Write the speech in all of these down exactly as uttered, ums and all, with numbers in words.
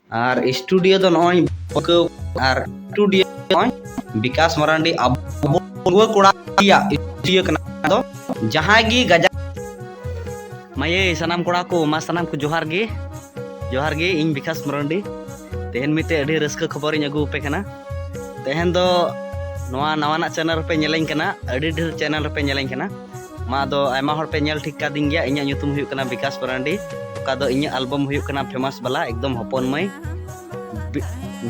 ᱟᱨ studio ᱫᱚ ᱱᱚᱜᱼᱚᱭ ᱟᱨ studio ᱱᱚᱜᱼᱚᱭ ᱵᱤᱠᱟᱥ ᱢᱟᱨᱟᱱᱰᱤ ᱟᱵᱚ ᱰᱟᱺᱜᱩᱣᱟᱹ ᱠᱚᱲᱟ ᱤᱭᱟᱹ ᱠᱟᱱᱟ᱾ ᱟᱫᱚ ᱡᱟᱦᱟᱸᱭ ᱜᱮ ᱜᱟᱡᱟᱲ ᱢᱟᱭᱮ ᱥᱟᱱᱟᱢ ᱠᱚᱲᱟ ᱠᱚ, ᱢᱟ ᱥᱟᱱᱟᱢ ᱠᱚ ᱡᱚᱦᱟᱨ ᱜᱮ᱾ ᱡᱚᱦᱟᱨ ᱜᱮ, ᱤᱧ ᱵᱤᱠᱟᱥ ᱢᱟᱨᱟᱱᱰᱤ᱾ ᱛᱮᱦᱮᱧ ᱢᱤᱫᱴᱮᱡ ᱟᱹᱰᱤ ᱨᱟᱹᱥᱠᱟᱹ ᱠᱷᱚᱵᱚᱨᱤᱧ ᱟᱹᱜᱩ ᱟᱯᱮ ᱠᱟᱱᱟ᱾ ᱛᱮᱦᱮᱧ ᱫᱚ ᱱᱚᱣᱟ ᱱᱟᱣᱟᱱᱟᱜ ᱪᱮᱱᱮᱞ ᱨᱮᱯᱮ ᱧᱮᱞᱮᱧ ᱠᱟᱱᱟ, ᱟᱹᱰᱤ ᱰᱷᱮᱨ ᱪᱮᱱᱮᱞ ᱨᱮᱯᱮ ᱧᱮᱞᱮᱧ ᱠᱟᱱᱟ᱾ ᱢᱟ ᱟᱫᱚ ᱟᱭᱢᱟ ᱦᱚᱲ ᱯᱮ ᱧᱮᱞ ᱴᱷᱤᱠ ᱠᱟᱫᱤᱧ ᱜᱮᱭᱟ᱾ ᱤᱧᱟᱹᱜ ᱧᱩᱛᱩᱢ ᱦᱩᱭᱩᱜ ᱠᱟᱱᱟ ᱵᱤᱠᱟᱥ ᱢᱟᱨᱟᱱᱰᱤ᱾ ᱚᱠᱟ ᱫᱚ ᱤᱧᱟᱹᱜ ᱟᱞᱵᱟᱢ ᱦᱩᱭᱩᱜ ᱠᱟᱱᱟ ᱯᱷᱮᱢᱟᱥ ᱵᱟᱞᱟ, ᱮᱠᱫᱚᱢ ᱦᱚᱯᱚᱱ ᱢᱟᱹᱭ᱾ ᱵᱤ-,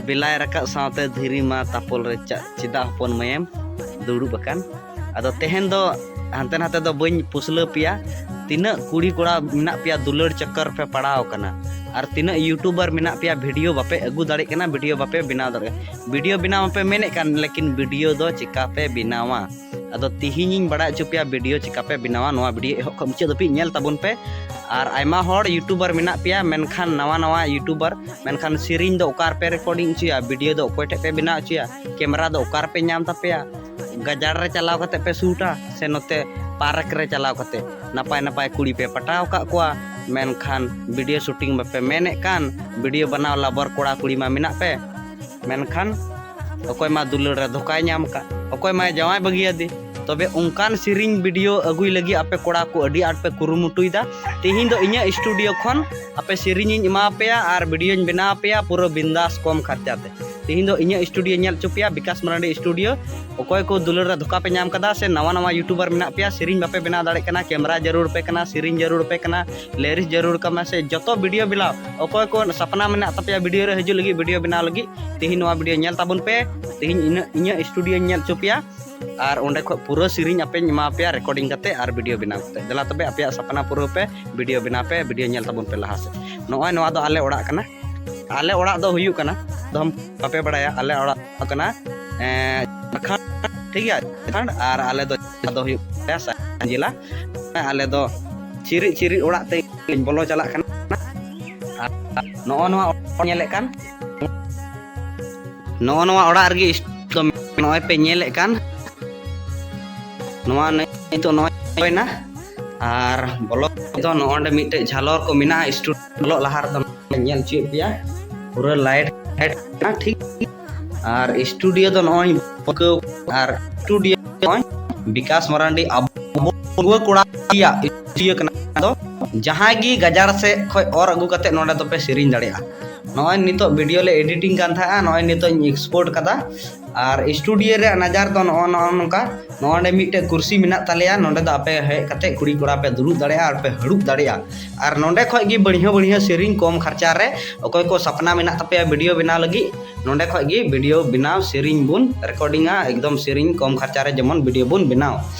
ᱵᱮᱞᱟᱭ ᱨᱟᱠᱟᱵ ᱥᱟᱶᱛᱮ ᱫᱷᱤᱨᱤ ᱢᱟ ᱛᱟᱯᱚᱞ ᱨᱮ ᱪᱟ-, ᱪᱮᱫᱟᱜ ᱦᱚᱯᱚᱱ ᱢᱟᱹᱭᱮᱢ ᱫᱩᱲᱩᱵ ᱟᱠᱟᱱ? ᱟᱫᱚ ᱛᱮᱦᱮᱧ ᱫᱚ ᱦᱟᱱᱛᱮ ᱱᱟᱛᱮ ᱫᱚ ᱵᱟᱹᱧ ᱯᱩᱥᱞᱟᱹ ᱯᱮᱭᱟ᱾ ᱛᱤᱱᱟᱹᱜ ᱠᱩᱲᱤ ᱠᱚᱲᱟ ᱢᱮᱱᱟᱜ ᱯᱮᱭᱟ ᱫᱩᱞᱟᱹᱲ ᱪᱚᱠᱠᱚᱨ ᱯᱮ ᱯᱟᱲᱟᱣ ᱟᱠᱟᱱᱟ, ᱟᱨ ᱛᱤᱱᱟᱹᱜ ᱭᱩᱴᱩᱵᱟᱨ ᱢᱮᱱᱟᱜ ᱯᱮᱭᱟ ᱵᱷᱤᱰᱤᱭᱳ ᱵᱟᱯᱮ ᱟᱹᱜᱩ ᱫᱟᱲᱮᱭᱟᱜ ᱠᱟᱱᱟ, ᱵᱷᱤᱰᱤᱭᱳ ᱵᱟᱯᱮ ᱵᱮᱱᱟᱣ ᱫᱟᱲᱮᱭᱟᱜ ᱠᱟᱱᱟ᱾ ᱵᱷᱤᱰᱤᱭᱳ ᱵᱮᱱᱟᱣ ᱢᱟᱯᱮ ᱢᱮᱱᱮᱫ ᱠᱟᱱ, ᱞᱮᱠᱤᱱ ᱵᱷᱤᱰᱤᱭᱳ ᱫᱚ ᱪᱮᱠᱟ ᱯᱮ ᱵᱮᱱᱟᱣᱟ? ᱟᱫᱚ ᱛᱤᱦᱤᱧᱤᱧ ᱵᱟᱲᱟᱭ ᱦᱚᱪᱚ ᱯᱮᱭᱟ ᱵᱷᱤᱰᱤᱭᱳ ᱪᱮᱠᱟ ᱯᱮ ᱵᱮᱱᱟᱣᱟ᱾ ᱱᱚᱣᱟ ᱵᱷᱤᱰᱤᱭᱳ ᱮᱦᱚᱵ ᱠᱷᱚᱱ ᱢᱩᱪᱟᱹᱫ ᱫᱷᱟᱹᱵᱤᱡ ᱧᱮᱞ ᱛᱟᱵᱚᱱ ᱯᱮ᱾ ᱟᱨ ᱟᱭᱢᱟ ᱦᱚᱲ ᱭᱩᱴᱩᱵᱟᱨ ᱢᱮᱱᱟᱜ ᱯᱮᱭᱟ, ᱢᱮᱱᱠᱷᱟᱱ ᱱᱟᱣᱟ ᱱᱟᱣᱟ ᱭᱩᱴᱩᱵᱟᱨ, ᱢᱮᱱᱠᱷᱟᱱ ᱥᱮᱨᱮᱧ ᱫᱚ ᱚᱠᱟ ᱨᱮᱯᱮ ᱨᱮᱠᱚᱨᱰᱤᱝ ᱦᱚᱪᱚᱭᱟ, ᱵᱷᱤᱰᱤᱭᱳ ᱫᱚ ᱚᱠᱚᱭ ᱴᱷᱮᱡ ᱯᱮ ᱵᱮᱱᱟᱣ ᱦᱚᱪᱚᱭᱟ, ᱠᱮᱢᱮᱨᱟ ᱫᱚ ᱚᱠᱟ ᱨᱮᱯᱮ ᱧᱟᱢ ᱛᱟᱯᱮᱭᱟ, ᱜᱟᱡᱟᱲ ᱨᱮ ᱪᱟᱞᱟᱣ ᱠᱟᱛᱮ ᱯᱮ ᱥᱩᱴᱟ ᱥᱮ ᱱᱚᱛᱮ ᱯᱟᱨᱠ ᱨᱮ ᱪᱟᱞᱟᱣ ᱠᱟᱛᱮ ᱱᱟᱯᱟᱭ ᱱᱟᱯᱟᱭ ᱠᱩᱲᱤ ᱯᱮ ᱯᱟᱴᱟᱣ ᱟᱠᱟᱫ ᱠᱚᱣᱟ, ᱢᱮᱱᱠᱷᱟᱱ ᱵᱷᱤᱰᱤᱭᱳ ᱥᱩᱴᱤᱝ ᱵᱟᱯᱮ ᱢᱮᱱᱮᱫ ᱠᱟᱱ? ᱵᱷᱤᱰᱤᱭᱳ ᱵᱮᱱᱟᱣ ᱞᱟᱵᱚᱨ ᱠᱚᱲᱟ ᱠᱩᱲᱤ ᱢᱟ ᱢᱮᱱᱟᱜ ᱯᱮ, ᱢᱮᱱᱠᱷᱟᱱ ᱚᱠᱚᱭ ᱢᱟ ᱫᱩᱞᱟᱹᱲ ᱨᱮ ᱫᱷᱳᱠᱟᱭ ᱧᱟᱢ ᱟᱠᱟᱫ, ᱚᱠᱚᱭ ᱢᱟᱭ ᱡᱟᱶᱟᱭ ᱵᱟᱹᱜᱤᱭᱟᱫᱮ᱾ ᱛᱚᱵᱮ ᱚᱱᱠᱟᱱ ᱥᱮᱨᱮᱧ ᱵᱷᱤᱰᱤᱭᱳ ᱟᱹᱜᱩᱭ ᱞᱟᱹᱜᱤᱫ ᱟᱯᱮ ᱠᱚᱲᱟ ᱠᱚ ᱟᱹᱰᱤ ᱟᱸᱴ ᱯᱮ ᱠᱩᱨᱩᱢᱩᱴᱩᱭᱮᱫᱟ᱾ ᱛᱤᱦᱤᱧ ᱫᱚ ᱤᱧᱟᱹᱜ ᱥᱴᱩᱰᱤᱭᱳ ᱠᱷᱚᱱ ᱟᱯᱮ ᱥᱮᱨᱮᱧᱤᱧ ᱮᱢᱟ ᱯᱮᱭᱟ ᱟᱨ ᱵᱷᱤᱰᱤᱭᱳᱧ ᱵᱮᱱᱟᱣ ᱯᱮᱭᱟ ᱯᱩᱨᱟᱹ ᱵᱤᱱᱫᱟᱥ ᱠᱚᱢ ᱠᱷᱚᱨᱪᱟ ᱛᱮ᱾ ᱛᱤᱦᱤᱧ ᱫᱚ ᱤᱧᱟᱹᱜ ᱥᱴᱩᱰᱤᱭᱳ ᱧᱮᱞ ᱦᱚᱪᱚ ᱯᱮᱭᱟ, ᱵᱤᱠᱟᱥ ᱢᱟᱨᱟᱱᱰᱤ ᱥᱴᱩᱰᱤᱭᱳ᱾ ᱚᱠᱚᱭ ᱠᱚ ᱫᱩᱞᱟᱹᱲ ᱨᱮ ᱫᱷᱳᱠᱟ ᱯᱮ ᱧᱟᱢ ᱠᱟᱫᱟ ᱥᱮ ᱱᱟᱣᱟ ᱱᱟᱣᱟ ᱭᱩᱴᱩᱵᱟᱨ ᱢᱮᱱᱟᱜ ᱯᱮᱭᱟ, ᱥᱮᱨᱮᱧ ᱵᱟᱯᱮ ᱵᱮᱱᱟᱣ ᱫᱟᱲᱮᱭᱟᱜ ᱠᱟᱱᱟ, ᱠᱮᱢᱮᱨᱟ ᱡᱟᱹᱨᱩᱲ ᱯᱮ ᱠᱟᱱᱟ, ᱥᱮᱨᱮᱧ ᱡᱟᱹᱨᱩᱲ ᱯᱮ ᱠᱟᱱᱟ, ᱞᱮᱨᱤᱥ ᱡᱟᱹᱨᱩᱲ ᱠᱟᱱᱟ ᱥᱮ ᱡᱚᱛᱚ ᱵᱷᱤᱰᱤᱭᱳ ᱵᱮᱱᱟᱣ, ᱚᱠᱚᱭ ᱠᱚ ᱥᱟᱯᱱᱟ ᱢᱮᱱᱟᱜ ᱛᱟᱯᱮᱭᱟ ᱵᱷᱤᱰᱤᱭᱳ ᱨᱮ ᱦᱤᱡᱩᱜ ᱞᱟᱹᱜᱤᱫ, ᱵᱷᱤᱰᱤᱭᱳ ᱵᱮᱱᱟᱣ ᱞᱟᱹᱜᱤᱫ, ᱛᱤᱦᱤᱧ ᱱᱚᱣᱟ ᱵᱷᱤᱰᱤᱭᱳ ᱧᱮᱞ ᱛᱟᱵᱚᱱ ᱯᱮ᱾ ᱛᱤᱦᱤᱧ ᱤᱧᱟᱹᱜ, ᱤᱧᱟᱹᱜ ᱥᱴᱩᱰᱤᱭᱳᱧ ᱧᱮᱞ ᱦᱚᱪᱚ ᱯᱮᱭᱟ ᱟᱨ ᱚᱸᱰᱮ ᱠᱷᱚᱡ ᱯᱩᱨᱟᱹ ᱥᱮᱨᱮᱧ ᱟᱯᱮᱧ ᱮᱢᱟ ᱯᱮᱭᱟ ᱨᱮᱠᱚᱨᱰᱤᱝ ᱠᱟᱛᱮ ᱟᱨ ᱵᱷᱤᱰᱤᱭᱳ ᱵᱮᱱᱟᱣ ᱠᱟᱛᱮ᱾ ᱫᱮᱞᱟ ᱛᱚᱵᱮ ᱟᱯᱮᱭᱟᱜ ᱥᱟᱯᱱᱟ ᱯᱩᱨᱟᱹᱣ ᱯᱮ, ᱵᱷᱤᱰᱤᱭᱳ ᱵᱮᱱᱟᱣ ᱯᱮ, ᱵᱷᱤᱰᱤᱭᱳ ᱧᱮᱞ ᱛᱟᱵᱚᱱ ᱯᱮ ᱞᱟᱦᱟ ᱥᱮᱫ᱾ ᱱᱚᱜᱼᱚᱭ ᱱᱚᱣᱟ ᱫᱚ ᱟᱞᱮ ᱚᱲᱟᱜ ᱠᱟᱱᱟ, ᱟᱞᱮ ᱚᱲᱟᱜ ᱫᱚ ᱦᱩᱭᱩᱜ ᱠᱟᱱᱟ, ᱫᱚᱢ ᱵᱟᱯᱮ ᱵᱟᱲᱟᱭᱟ, ᱟᱞᱮ ᱚᱲᱟᱜ ᱫᱚ ᱠᱟᱱᱟ, ᱮᱸ, ᱡᱷᱟᱲᱠᱷᱚᱸᱰ, ᱴᱷᱤᱠ ᱜᱮᱭᱟ, ᱡᱷᱟᱲᱠᱷᱚᱸᱰ, ᱟᱨ ᱟᱞᱮ ᱫᱚ, ᱫᱚ ᱦᱩᱭᱩᱜ ᱠᱟᱱᱟ ᱥᱟᱦᱮᱵᱽᱜᱚᱸᱡᱽ ᱡᱮᱞᱟ᱾ ᱟᱞᱮ ᱫᱚ ᱪᱤᱨᱤᱡ ᱪᱤᱨᱤᱡ ᱚᱲᱟᱜ ᱛᱮ ᱞᱤᱧ ᱵᱚᱞᱚ ᱪᱟᱞᱟᱜ ᱠᱟᱱᱟ᱾ ᱟᱨ ᱱᱚᱜᱼᱚ ᱱᱚᱣᱟ ᱚᱲᱟᱜ ᱧᱮᱞᱮᱫ ᱠᱟᱱ, ᱱᱚᱜᱼᱚ ᱱᱚᱣᱟ ᱚᱲᱟᱜ ᱨᱮᱜᱮ ᱤᱥ-, ᱫᱚ ᱱᱚᱜᱼᱚᱭ ᱯᱮ ᱧᱮᱞᱮᱫ ᱠᱟᱱ, ᱱᱚᱣᱟ ᱱᱤᱛᱚᱜ ᱱᱚᱜᱼᱚᱭ ᱦᱩᱭᱱᱟ᱾ ᱟᱨ ᱵᱚᱞᱚ ᱫᱚ ᱱᱚᱜᱼᱚ ᱱᱚᱰᱮ ᱢᱤᱫᱴᱮᱡ ᱡᱷᱟᱞᱚᱨ ᱠᱚ ᱢᱮᱱᱟᱜᱼᱟ, ᱥᱴᱩᱰᱤᱭᱳ ᱵᱚᱞᱚᱜ ᱞᱟᱦᱟ ᱨᱮᱫᱚ ᱧᱮᱞ ᱦᱚᱪᱚᱭᱮᱫ ᱯᱮᱭᱟ᱾ ᱯᱩᱨᱟᱹ ᱞᱟᱭᱤᱴ ᱞᱟᱭᱤᱴ ᱴᱷᱤᱠ᱾ ᱟᱨ ᱥᱴᱩᱰᱤᱭᱳ ᱫᱚ ᱱᱚᱜᱼᱚᱭ ᱯᱟᱹᱠᱟᱹᱣ, ᱟᱨ ᱥᱴᱩᱰᱤᱭᱳ ᱱᱚᱜᱼᱚᱭ ᱵᱤᱠᱟᱥ ᱢᱟᱨᱟᱱᱰᱤ ᱟᱵᱚ ᱠᱚᱲᱟ ᱨᱮᱭᱟᱜ ᱥᱴᱩᱰᱤᱭᱳ ᱠᱟᱱᱟ᱾ ᱫᱚ ᱡᱟᱦᱟᱸᱭ ᱜᱮ ᱜᱟᱡᱟᱲ ᱥᱮᱫ ᱠᱷᱚᱱ ᱚᱨ ᱟᱹᱜᱩ ᱠᱟᱛᱮ ᱱᱚᱰᱮ ᱫᱚᱯᱮ ᱥᱮᱨᱮᱧ ᱫᱟᱲᱮᱭᱟᱜᱼᱟ᱾ ᱱᱚᱜᱼᱚᱭ ᱱᱤᱛᱚᱜ ᱵᱷᱤᱰᱤᱭᱳ ᱞᱮ ᱮᱰᱤᱴᱤᱝ ᱠᱟᱱ ᱛᱟᱦᱮᱸᱜᱼᱟ, ᱱᱚᱜᱼᱚᱭ ᱱᱤᱛᱚᱜ ᱤᱧ ᱮᱠᱥᱯᱳᱨᱴ ᱠᱟᱫᱟ᱾ ᱟᱨ ᱥᱴᱩᱰᱤᱭᱳ ᱨᱮᱭᱟᱜ ᱱᱟᱡᱟᱨ ᱫᱚ ᱱᱚᱜᱼᱚ ᱱᱚᱜᱼᱚ ᱱᱚᱝᱠᱟ᱾ ᱱᱚᱜᱼᱚ ᱱᱚᱰᱮ ᱢᱤᱫᱴᱮᱡ ᱠᱩᱨᱥᱤ ᱢᱮᱱᱟᱜ ᱛᱟᱞᱮᱭᱟ, ᱱᱚᱰᱮ ᱫᱚ ᱟᱯᱮ ᱦᱮᱡ ᱠᱟᱛᱮ ᱠᱩᱲᱤ ᱠᱚᱲᱟ ᱯᱮ ᱫᱩᱲᱩᱵ ᱫᱟᱲᱮᱭᱟᱜᱼᱟ ᱟᱨ ᱯᱮ ᱦᱟᱹᱲᱩᱵ ᱫᱟᱲᱮᱭᱟᱜᱼᱟ᱾ ᱟᱨ ᱱᱚᱰᱮ ᱠᱷᱚᱡ ᱜᱮ ᱵᱟᱹᱲᱦᱤᱭᱟᱹ ᱵᱟᱹᱲᱦᱤᱭᱟᱹ ᱥᱮᱨᱮᱧ ᱠᱚᱢ ᱠᱷᱚᱨᱪᱟ ᱨᱮ ᱚᱠᱚᱭ ᱠᱚ ᱥᱟᱯᱱᱟ ᱢᱮᱱᱟᱜ ᱛᱟᱯᱮᱭᱟ ᱵᱷᱤᱰᱤᱭᱳ ᱵᱮᱱᱟᱣ ᱞᱟᱹᱜᱤᱫ, ᱱᱚᱰᱮ ᱠᱷᱚᱡ ᱜᱮ ᱵᱷᱤᱰᱤᱭᱳ ᱵᱮᱱᱟᱣ ᱥᱮᱨᱮᱧ ᱵᱚᱱ ᱨᱮᱠᱚᱨᱰᱤᱝᱟ, ᱮᱠᱫᱚᱢ ᱥᱮᱨᱮᱧ ᱠᱚᱢ ᱠᱷᱚᱨᱪᱟ ᱨᱮ ᱡᱮᱢᱚᱱ ᱵᱷᱤᱰᱤᱭᱳ ᱵᱚᱱ ᱵᱮᱱᱟᱣ᱾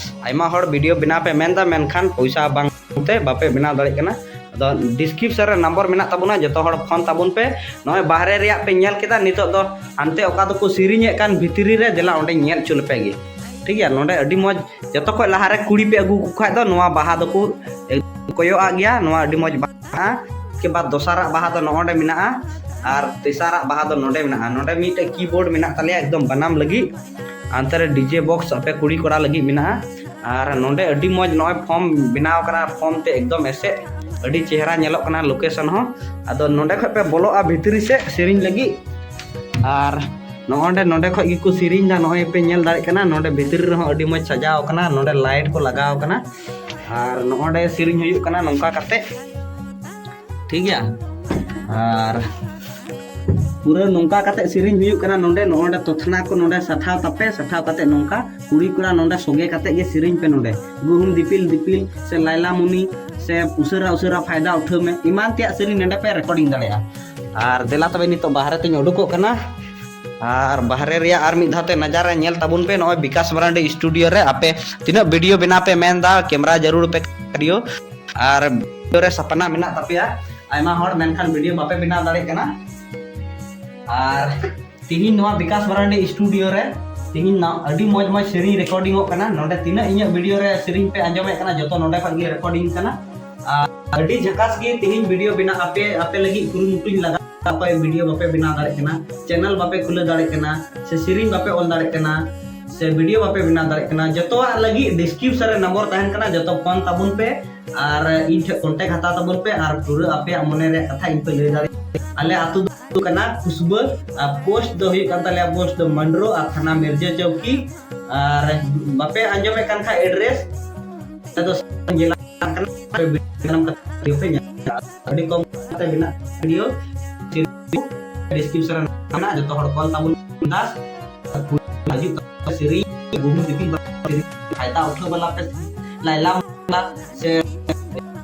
ᱟᱭᱢᱟ ᱦᱚᱲ ᱵᱷᱤᱰᱤᱭᱳ ᱵᱮᱱᱟᱣ ᱯᱮ ᱢᱮᱱᱫᱟ, ᱢᱮᱱᱠᱷᱟᱱ ᱯᱚᱭᱥᱟ ᱵᱟᱝ ᱛᱮ ᱵᱟᱯᱮ ᱵᱮᱱᱟᱣ ᱫᱟᱲᱮᱭᱟᱜ ᱠᱟᱱᱟ᱾ ᱟᱫᱚ ᱰᱤᱥᱠᱨᱤᱯᱥᱚᱱ ᱨᱮ ᱱᱟᱢᱵᱟᱨ ᱢᱮᱱᱟᱜ ᱛᱟᱵᱚᱱᱟ, ᱡᱚᱛᱚ ᱦᱚᱲ ᱯᱷᱳᱱ ᱛᱟᱵᱚᱱ ᱯᱮ᱾ ᱱᱚᱜᱼᱚᱭ ᱵᱟᱦᱨᱮ ᱨᱮᱭᱟᱜ ᱯᱮ ᱧᱮᱞ ᱠᱮᱫᱟ, ᱱᱤᱛᱚᱜ ᱫᱚ ᱦᱟᱱᱛᱮ ᱚᱠᱟ ᱫᱚᱠᱚ ᱥᱮᱨᱮᱧᱮᱫ ᱠᱟᱱ ᱵᱷᱤᱛᱨᱤ ᱨᱮ, ᱫᱮᱞᱟ ᱚᱸᱰᱮ ᱧᱮᱞ ᱦᱚᱪᱚ ᱞᱮᱯᱮ ᱜᱮ, ᱴᱷᱤᱠ ᱜᱮᱭᱟ? ᱱᱚᱰᱮ ᱟᱹᱰᱤ ᱢᱚᱡᱽ, ᱡᱚᱛᱚ ᱠᱷᱚᱡ ᱞᱟᱦᱟᱨᱮ ᱠᱩᱲᱤ ᱯᱮ ᱟᱹᱜᱩ ᱠᱚ ᱠᱷᱟᱡ ᱫᱚ ᱱᱚᱣᱟ ᱵᱟᱦᱟ ᱫᱚᱠᱚ ᱠᱚᱭᱚᱜ ᱟᱜ ᱜᱮᱭᱟ, ᱱᱚᱣᱟ ᱟᱹᱰᱤ ᱢᱚᱡᱽ ᱵᱟᱦᱟ᱾ ᱩᱥᱠᱮ ᱵᱟᱫ ᱫᱚᱥᱟᱨᱟᱜ ᱵᱟᱦᱟ ᱫᱚ ᱱᱚᱜᱼᱚ ᱱᱚᱰᱮ ᱢᱮᱱᱟᱜᱼᱟ, ᱟᱨ ᱛᱮᱥᱟᱨᱟᱜ ᱵᱟᱦᱟ ᱫᱚ ᱱᱚᱰᱮ ᱢᱮᱱᱟᱜᱼᱟ᱾ ᱱᱚᱰᱮ ᱢᱤᱫᱴᱮᱡ ᱠᱤᱵᱳᱨᱰ ᱢᱮᱱᱟᱜ ᱛᱟᱞᱮᱭᱟ ᱮᱠᱫᱚᱢ ᱵᱟᱱᱟᱢ ᱞᱟᱹᱜᱤᱫ, ᱦᱟᱱᱛᱮ ᱨᱮ ᱰᱤᱡᱮ ᱵᱚᱠᱥ ᱟᱯᱮ ᱠᱩᱲᱤ ᱠᱚᱲᱟ ᱞᱟᱹᱜᱤᱫ ᱢᱮᱱᱟᱜᱼᱟ᱾ ᱟᱨ ᱱᱚᱰᱮ ᱟᱹᱰᱤ ᱢᱚᱡᱽ ᱱᱚᱜᱼᱚᱭ ᱯᱷᱚᱨᱢ ᱵᱮᱱᱟᱣ ᱠᱟᱱᱟ, ᱯᱷᱚᱨᱢ ᱛᱮ ᱮᱠᱫᱚᱢ ᱮᱥᱮᱫ, ᱟᱹᱰᱤ ᱪᱮᱦᱨᱟ ᱧᱮᱞᱚᱜ ᱠᱟᱱᱟ ᱞᱳᱠᱮᱥᱚᱱ ᱦᱚᱸ᱾ ᱟᱫᱚ ᱱᱚᱰᱮ ᱠᱷᱚᱡ ᱯᱮ ᱵᱚᱞᱚᱜᱼᱟ ᱵᱷᱤᱛᱨᱤ ᱥᱮᱫ ᱥᱮᱨᱮᱧ ᱞᱟᱹᱜᱤᱫ, ᱟᱨ ᱱᱚᱜᱼᱚ ᱱᱚᱰᱮ, ᱱᱚᱰᱮ ᱠᱷᱚᱡ ᱜᱮᱠᱚ ᱥᱮᱨᱮᱧ ᱫᱟ, ᱱᱚᱜᱼᱚᱭ ᱯᱮ ᱧᱮᱞ ᱫᱟᱲᱮᱭᱟᱜ ᱠᱟᱱᱟ᱾ ᱱᱚᱰᱮ ᱵᱷᱤᱛᱨᱤ ᱨᱮᱦᱚᱸ ᱟᱹᱰᱤ ᱢᱚᱡᱽ ᱥᱟᱡᱟᱣ ᱠᱟᱱᱟ, ᱱᱚᱰᱮ ᱞᱟᱭᱤᱴ ᱠᱚ ᱞᱟᱜᱟᱣ ᱠᱟᱱᱟ, ᱟᱨ ᱱᱚᱜᱼᱚ ᱱᱚᱰᱮ ᱥᱮᱨᱮᱧ ᱦᱩᱭᱩᱜ ᱠᱟᱱᱟ ᱱᱚᱝᱠᱟ ᱠᱟᱛᱮ, ᱴᱷᱤᱠ ᱜᱮᱭᱟ᱾ ᱟᱨ ᱯᱩᱨᱟᱹ ᱱᱚᱝᱠᱟ ᱠᱟᱛᱮ ᱥᱮᱨᱮᱧ ᱦᱩᱭᱩᱜ ᱠᱟᱱᱟ᱾ ᱱᱚᱰᱮ, ᱱᱚᱜᱼᱚ ᱱᱚᱰᱮ ᱛᱚᱛᱷᱱᱟ ᱠᱚ ᱱᱚᱰᱮ ᱥᱟᱴᱷᱟᱣ ᱛᱟᱯᱮ, ᱥᱟᱴᱷᱟᱣ ᱠᱟᱛᱮ ᱱᱚᱝᱠᱟ ᱠᱩᱲᱤ ᱠᱚᱲᱟ ᱱᱚᱰᱮ ᱥᱚᱜᱮ ᱠᱟᱛᱮ ᱜᱮ ᱥᱮᱨᱮᱧ ᱯᱮ᱾ ᱱᱚᱰᱮ ᱜᱩᱦᱩᱢ ᱫᱤᱯᱤᱞ ᱫᱤᱯᱤᱞ ᱥᱮ ᱞᱟᱭᱞᱟ ᱢᱩᱱᱤ ᱥᱮ ᱩᱥᱟᱹᱨᱟ ᱩᱥᱟᱹᱨᱟ ᱯᱷᱟᱭᱫᱟ ᱩᱴᱷᱟᱹᱣ ᱢᱮ, ᱮᱢᱟᱱ ᱛᱮᱭᱟᱜ ᱥᱮᱨᱮᱧ ᱱᱚᱰᱮ ᱯᱮ ᱨᱮᱠᱚᱨᱰᱤᱝ ᱫᱟᱲᱮᱭᱟᱜᱼᱟ᱾ ᱟᱨ ᱫᱮᱞᱟ ᱛᱚᱵᱮ ᱱᱤᱛᱚᱜ ᱵᱟᱦᱨᱮ ᱛᱤᱧ ᱩᱰᱩᱠᱚᱜ ᱠᱟᱱᱟ᱾ ᱟᱨ ᱵᱟᱦᱨᱮ ᱨᱮᱭᱟᱜ ᱟᱨ ᱢᱤᱫ ᱫᱷᱟᱣ ᱛᱮ ᱱᱟᱡᱟᱨᱟ ᱧᱮᱞ ᱛᱟᱵᱚᱱ ᱯᱮ ᱱᱚᱜᱼᱚᱭ ᱵᱤᱠᱟᱥ ᱢᱟᱨᱟᱱᱰᱤ ᱥᱴᱩᱰᱤᱭᱳ ᱨᱮ᱾ ᱟᱯᱮ ᱛᱤᱱᱟᱹᱜ ᱵᱷᱤᱰᱤᱭᱳ ᱵᱮᱱᱟᱣ ᱯᱮ ᱢᱮᱱᱫᱟ, ᱠᱮᱢᱨᱟ ᱡᱟᱹᱨᱩᱲ ᱯᱮ ᱵᱷᱤᱰᱤᱭᱳ, ᱟᱨ ᱵᱷᱤᱰᱤᱭᱳ ᱨᱮ ᱥᱟᱯᱱᱟ ᱢᱮᱱᱟᱜ ᱛᱟᱯᱮᱭᱟ ᱟᱭᱢᱟ ᱦᱚᱲ, ᱢᱮᱱᱠᱷᱟᱱ ᱵᱷᱤᱰᱤᱭᱳ ᱵᱟᱯᱮ ᱵᱮᱱᱟᱣ ᱫᱟᱲᱮᱭᱟᱜ ᱠᱟᱱᱟ᱾ ᱟᱨ ᱛᱤᱦᱤᱧ ᱱᱚᱣᱟ ᱵᱤᱠᱟᱥ ᱢᱟᱨᱟᱱᱰᱤ ᱥᱴᱩᱰᱤᱭᱳ ᱨᱮ ᱛᱤᱦᱤᱧ ᱱᱟ-, ᱟᱹᱰᱤ ᱢᱚᱡᱽ ᱢᱚᱡᱽ ᱥᱮᱨᱮᱧ ᱨᱮᱠᱚᱨᱰᱤᱝᱚᱜ ᱠᱟᱱᱟ᱾ ᱱᱚᱰᱮ ᱛᱤᱱᱟᱹᱜ ᱤᱧᱟᱹᱜ ᱵᱷᱤᱰᱤᱭᱳ ᱨᱮ ᱥᱮᱨᱮᱧ ᱯᱮ ᱟᱸᱡᱚᱢᱮᱫ ᱠᱟᱱᱟ, ᱡᱚᱛᱚ ᱱᱚᱰᱮ ᱠᱷᱚᱱ ᱜᱮ ᱨᱮᱠᱚᱨᱰᱤᱝ ᱠᱟᱱᱟ᱾ ᱟᱨ ᱟᱹᱰᱤ ᱡᱷᱟᱠᱟᱥ ᱜᱮ ᱛᱤᱦᱤᱧ ᱵᱷᱤᱰᱤᱭᱳ ᱵᱮᱱᱟᱣ ᱟᱯᱮ, ᱟᱯᱮ ᱞᱟᱹᱜᱤᱫ ᱠᱩᱨᱩᱢᱩᱴᱩᱧ ᱞᱟᱜᱟᱣ᱾ ᱚᱠᱚᱭ ᱵᱷᱤᱰᱤᱭᱳ ᱵᱟᱯᱮ ᱵᱮᱱᱟᱣ ᱫᱟᱲᱮᱭᱟᱜ ᱠᱟᱱᱟ, ᱪᱮᱱᱮᱞ ᱵᱟᱯᱮ ᱠᱷᱩᱞᱟᱹᱣ ᱫᱟᱲᱮᱭᱟᱜ ᱠᱟᱱᱟ, ᱥᱮ ᱥᱮᱨᱮᱧ ᱵᱟᱯᱮ ᱚᱞ ᱫᱟᱲᱮᱭᱟᱜ ᱠᱟᱱᱟ, ᱥᱮ ᱵᱷᱤᱰᱤᱭᱳ ᱵᱟᱯᱮ ᱵᱮᱱᱟᱣ ᱫᱟᱲᱮᱭᱟᱜ ᱠᱟᱱᱟ, ᱡᱚᱛᱚᱣᱟᱜ ᱞᱟᱹᱜᱤᱫ ᱰᱤᱥᱠᱨᱤᱯᱥᱚᱱ ᱨᱮ ᱱᱚᱢᱵᱚᱨ ᱛᱟᱦᱮᱱ ᱠᱟᱱᱟ, ᱡᱚᱛᱚ ᱯᱷᱳᱱ ᱛᱟᱵᱚᱱ ᱯᱮ ᱟᱨ ᱤᱧ ᱴᱷᱮᱱ ᱠᱚᱱᱴᱮᱠᱴ ᱦᱟᱛᱟᱣ ᱛᱟᱵᱚᱱ ᱯᱮ ᱟᱨ ᱯᱩᱨᱟᱹ ᱟᱯᱮᱭᱟᱜ ᱢᱚᱱᱮ ᱨᱮᱭᱟᱜ ᱠᱟᱛᱷᱟ ᱤᱧ ᱯᱮ ᱞᱟᱹᱭ ᱫᱟᱲᱮᱭᱟᱜᱼᱟ᱾ ᱟᱞᱮ ᱟᱹᱛᱩ ᱫᱚ ᱦᱩᱭᱩᱜ ᱠᱟᱱᱟ ᱠᱩᱥᱵᱟᱹ, ᱟᱨ ᱯᱳᱥᱴ ᱫᱚ ᱦᱩᱭᱩᱜ ᱠᱟᱱ ᱛᱟᱞᱮᱭᱟ, ᱯᱳᱥᱴ ᱫᱚ ᱢᱟᱱᱰᱨᱳ ᱟᱨ ᱛᱷᱟᱱᱟ ᱢᱤᱨᱡᱟᱹ ᱪᱚᱣᱠᱤ᱾ ᱟᱨ ᱵᱟᱯᱮ ᱟᱸᱡᱚᱢᱮᱫ ᱠᱟᱱ ᱠᱷᱟᱱ ᱮᱰᱨᱮᱥ, ᱟᱞᱮ ᱫᱚ ᱡᱮᱞᱟ ᱠᱟᱱᱟ, ᱟᱹᱰᱤ ᱠᱚᱢ ᱛᱮ ᱢᱮᱱᱟᱜ ᱵᱷᱤᱰᱤᱭᱳ ᱰᱤᱥᱠᱨᱤᱯᱥᱚᱱ ᱨᱮ ᱢᱮᱱᱟᱜᱼᱟ, ᱡᱚᱛᱚ ᱦᱚᱲ ᱠᱚᱞ ᱛᱟᱵᱚᱱ ᱫᱟᱥ ᱦᱤᱡᱩᱜ ᱛᱟᱵᱚᱱᱟ ᱥᱮᱨᱮᱧ, ᱜᱩᱦᱩᱢ ᱫᱤᱯᱤᱞ ᱵᱟᱞᱟ ᱥᱮᱨᱮᱧ, ᱯᱷᱟᱭᱫᱟ ᱩᱴᱷᱟᱹᱣ ᱵᱟᱞᱟ ᱯᱮ, ᱞᱟᱭᱞᱟ ᱵᱟᱞᱟ ᱥᱮ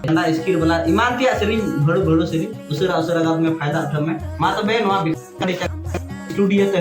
ᱰᱟᱸᱰᱟ ᱥᱠᱤᱨ ᱵᱟᱞᱟ, ᱮᱢᱟᱱ ᱛᱮᱭᱟᱜ ᱥᱮᱨᱮᱧ, ᱵᱷᱟᱹᱲᱩ ᱵᱷᱟᱹᱲᱩ ᱥᱮᱨᱮᱧ, ᱩᱥᱟᱹᱨᱟ ᱩᱥᱟᱹᱨᱟ ᱜᱟᱵ ᱢᱮ, ᱯᱷᱟᱭᱫᱟ ᱩᱴᱷᱟᱹᱣ ᱢᱮ᱾ ᱢᱟ ᱛᱚᱵᱮ ᱱᱚᱣᱟ ᱥᱴᱩᱰᱤᱭᱳ ᱛᱮ